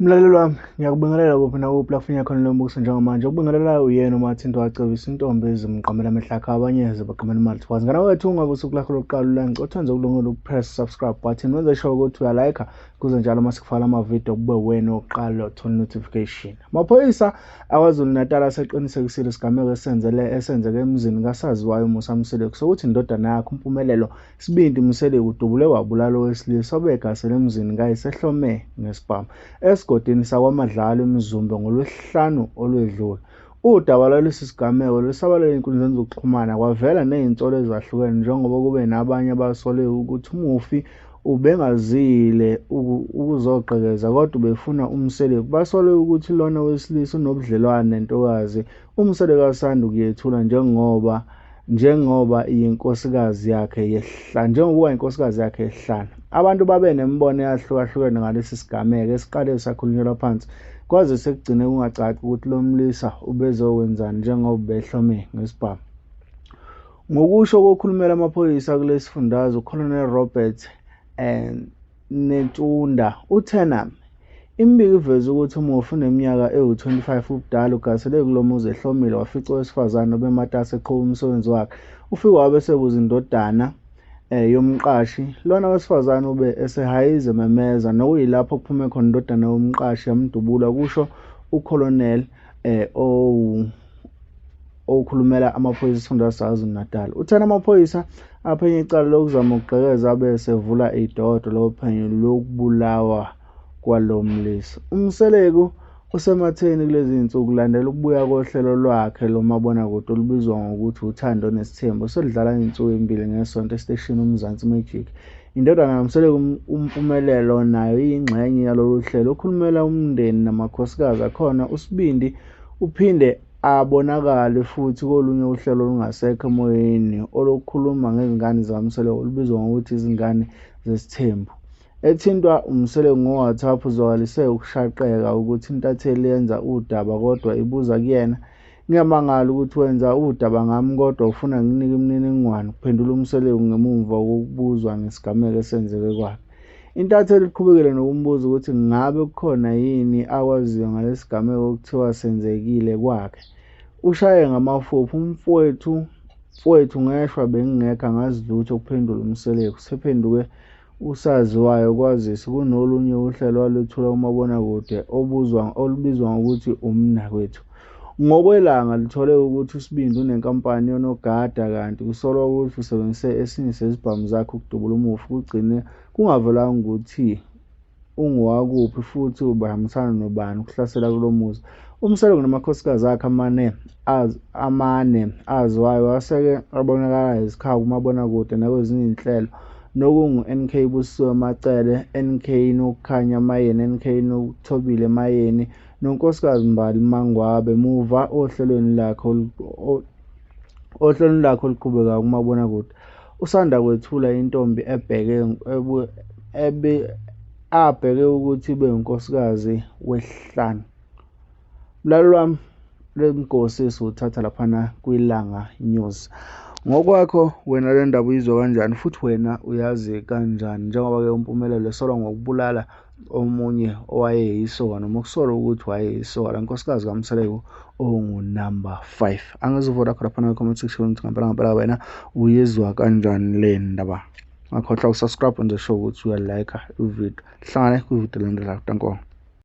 Mlaleli wami, ngiyakubingelela kuphi nakuphi la kufinya khona lo mbuso njengamanje. Okubingelelayo uyena uMathinto wacebisa intombi ezimqamela amehlo akhe abanye zibaqamela imali thwazi. Ngana wethu ungabe usuku lakho lokuqala ulangica othanda ukulungela ukupress subscribe button wenze sure ukuthi uyalayikha kuze njalo uma sikufaka amavidiyo kube wena oqala uthola notification. Amaphoyisa aKwaZulu-Natal aseqinisekisile isigameko esenzele esenzeke emzini kasaziwayo uMusa Mseleku sokuthi indodana yakhe uMpumelelo Sibindi Mseleku udubule wabulala owesilisa obegasele emzini kayise ehlome ngesibhamu esigodini sakwaMadlala eMzumbe ngoLwesihlanu olwedlule. Udaba lwalesi sigameko lusabalele ezinkundleni zokuxhumana kwavela nezinsolo ezahlukene njengoba kube nabanye abasole ukuthi umufi ubengazile ukuzogqekeza kodwa ubefuna uMseleku. Basole ukuthi lona wesilisa unobudlelwane nentokazi uMseleku asanda ukuyethula njengoba njengoba iyinkosikazi yakhe yesihlanu njengokuba inkosikazi yakhe yesihlanu. Abantu babe nemibono eyahlukahlukene ngalesi sigameko esiqale sakhulunyelwa phansi kwaze sekugcine kungacaci ukuthi lo mlisa ubezokwenzani njengoba ubehlome ngesibhamu. Ngokusho kokhulumela amaphoyisa kulesi sifundazwe uColonel Robert Netsunda uThena Imibiko iveze ukuthi umufi uneminyaka ewu-25 ubudala ugasele kulo muzi ehlomile wafica owesifazane obematasa eqhuba umsebenzi wakhe. Ufike wabe esebuza indodana yomqashi. Lona wesifazane ube esehayiza ememeza nokuyilapho kuphume khona indodana yomqashi yamdubula, kusho uColonel okhulumela amaphoyisa esifundazwe saKwaZulu-Natal. Uthena amaphoyisa aphenya icala lokuzama ukugqekeza abe esevula idokodo lophenyo lokubulawa kwalo mlisa. UMseleku usematheni kulezi zinsuku kulandela ukubuya kohlelo lwakhe lomabonakude olubizwa ngokuthi Uthando Nesithembu oseludlala izinsuku ezimbili ngesonto esiteshini uMzansi Magic. Indodana kaMseleku uMpumelelo nayo iyingxenye yalolu hlelo. Okhulumela umndeni namakhosikazi akhona uSibindi uphinde abonakale futhi kolunye uhlelo olungasekho emoyeni olukhuluma ngezingane zikaMseleku olubizwa ngokuthi Izingane Zesithembu. Ethintwa uMseleku ngoWhatsApp uzwakalise ukushaqeka ukuthi intatheli yenza udaba kodwa ibuza kuyena. Ngiyamangala ukuthi wenza udaba ngami kodwa ufuna ngikunike imininingwane, kuphendula uMseleku ngemumva kokubuzwa ngesigameko esenzeke kwakhe. Intatheli iqhubekile nokumbuza ukuthi ngabe kukhona yini akwaziyo ngalesi sigameko okuthiwa senzekile kwakhe. Ushaye ngamafuphi umfowethu mfowethu ngeshwa bengingekho angazi lutho kuphendula uMseleku. Sephenduke usaziwayo kwazise kunolunye uhlelo alwethula kumabonakude obuzwa olubizwa ngokuthi Umnakwethu. NgokweLANGA lithole ukuthi uSibindi unenkampani yonogada kanti kusolwa ukuthi usebenzise esinye sezibhamu zakhe ukudubula umufi kugcine kungavelanga ukuthi ungowakuphi futhi ubehambisana nobani ukuhlasela kulo muzi. UMseleku namakhosikazi akhe amane amane aziwayo aseke abonakala izikhawu kumabonakude nakwezinye izinhlelo nokungu-NK Busisiwe Macele, NK Nokukhanya Mayeni, NK Nokuthobile Mayeni noNkosikazi Mbali Mangwabe muva ohlelweni lakhe ohlelweni lwakhe oluqhubekayo kumabonakude. Usanda kwethula intombi ebheke ebe abheke ukuthi ibe unkosikazi wesihlanu. Mlaleli wami le mgosi siwuthatha laphana kwiLanga News. Ngokwakho wena le ndaba uyizwa kanjani futhi wena uyazi kanjani njengoba-ke uMpumelelo esolwa ngokubulala omunye owayeyisoka noma okusolwa ukuthi wayeyisoka la nkosikazi kaMseleku ongunumber 5. Angizwa uvo lakho laphana kwi-comment section ukuthi ngempela ngempela wena uyizwa kanjani le ndaba. Ungakhohlwa ukusubscribe wenze sure ukuthi uyalike ividiyo. Sihlangane kwividiyo elandelayo. Danko.